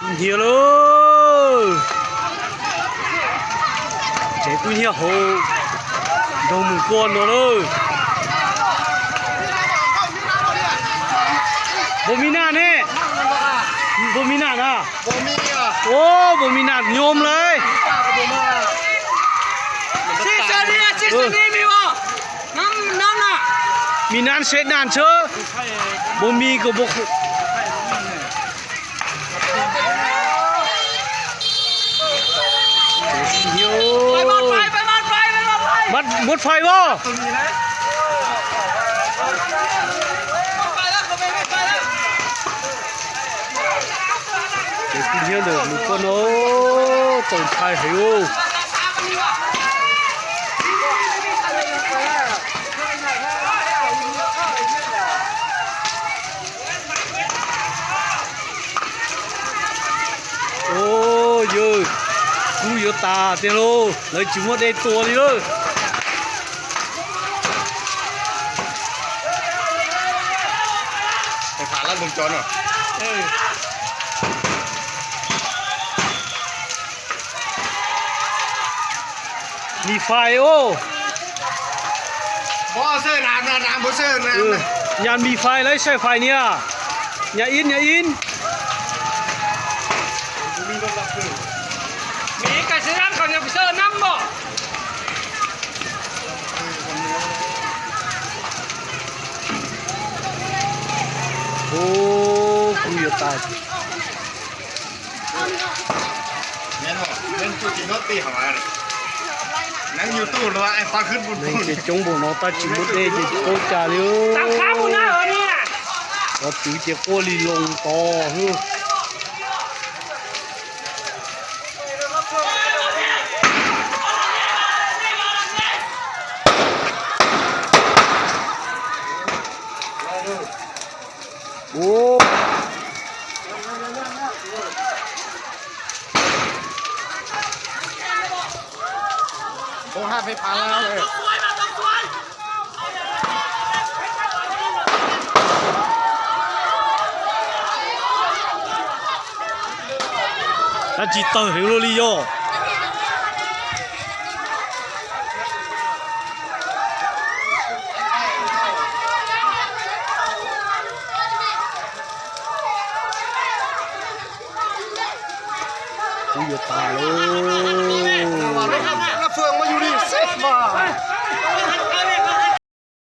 Nyiag lawm. Tsev kub hnyiab hauv nroog Mus Kuaj no lawm. Npaum mi naj ne? Npaum mi naj na? Npaum mi naj nyob lawm. Mi naj seb naj tshab. Npaum mi kom npaum. Muab fais as. Ces tib hiab ntawm mus koj no, txaus ntshai heev lauj. Yawg, kub yuav tas tiag lauj, lawv tsis muaj dej tua li lawm. Mis fais os. Nyas mis fais lawv saib fais nias. Nyas ib nyas ib. Ub, kub yuav tas. Neeg ces coob npaum no tab tsis muaj dej ces tsis paub cas li. Qhov twg ces quaj li loo tod xwb. Ub. Tab tsis tawg heev luaj li yog. Kub yuav tas lauj.